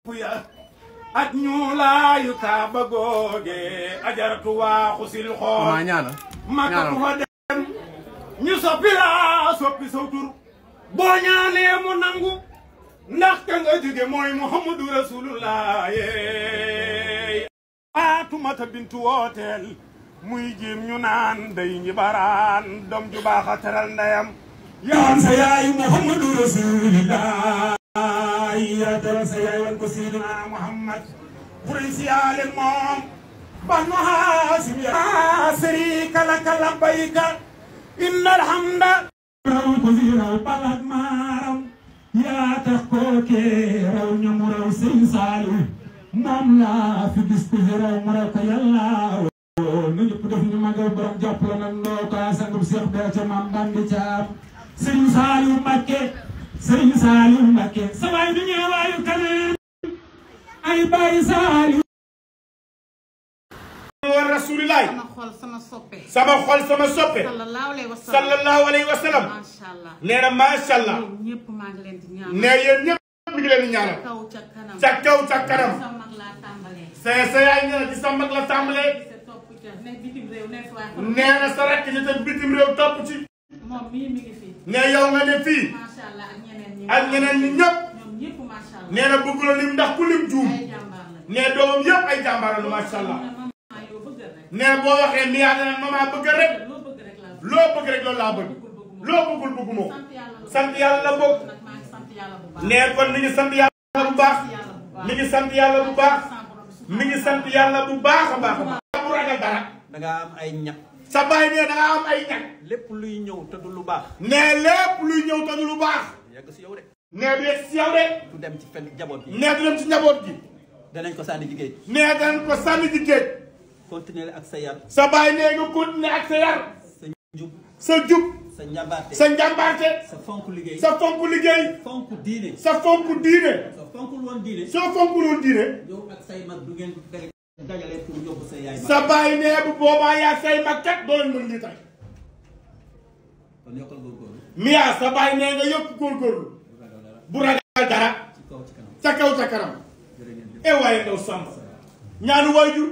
ya ak ñuulaayu kaaba googe ajaratu waaxu sil xool maka ku fa dem ñu soppi la soppi saw tur boo ñaanee mu nangu ndax ka nga jóge mooy muhammadu rasulullah yeey Faatumata bintu wooteel muy jiim ñu naan day ñi baraan doom ju baax a teral ndeyam yaan sa yaay muhammadu rasulullah ya teral sa yaay wan ko sidina muhammad buray siyaalen moom banu haasim ya sharika laka labbayka inna alhamda raw ko raw balat maaram yaa tax kooke raw ñamu raw sëñ Saaliw moom laa fi gis ko raw mu raw ko yàlla nu ñëpp def ñu magal borom jàpp la nan loo ko sangub Seex Béthio maam Bandi Caam sëñ Saaliw Mbàkke sëñ Saaliw Mbàkke sa waay du ñëwaayu kanam ay bàyyi Saaliw wa rasulillahi sama xol sama soppe sallallahu alayhi wa sallam nee na macha allah nee yéen ñëpp mi ngi leen di ñaanal ca kaw ca kanam sa yaay nee na ci sa mag la tàmbalee nee na sa rakk ci te bitim réew topp ci nee yow nga ne fii ak ñeneen ñi ñëpp nee na bëgg la lim ndax ku lim juum nee doomam yëpp ay jàmbaar la macha allah nee boo waxee miyaa ne mama bëgg rek loo bëgg rek loolu laa bëgg loo bëggul bëgguma ko sant yàlla la bëgg nee kon mi ngi sant yàlla bu baax mi ngi sant yàlla bu baax mi ngi sant yàlla bu baax a baax a baax bu ragal dara da nga am ay ñaq sa baay nee da nga am ay ñaq lépp luy ñëw te du lu baax nee lépp luy ñëw te du lu baax yegg si yow de nee du yegg si yow de du dem ci fenn njaboot gi nee du dem ci njaboot gi danañ ko sànni ci géej nee danañ ko sànni ci géej continuer ak sa yar sa baay nee nga continuer ak sa yar sa njub sa jub sa njàmbaarte sa njàmbaarte sa fonk liggéey sa fonk liggéey fonk diine sa fonk diine sa fonkul woon diine soo fonkul woon diine yow ak say mag du ngeen dajale pour yóbbu sa yaay sa baay nee bu boobaa yaa say mag kat doo leen mën lii tay kon yokkal góorgóorlu miyaa sa baay nee nga yokk góorgóorlu bu ragal dara ci kaw ci kanam ca kaw ca kanam e waaye ndaw sàmm ñaanu waajur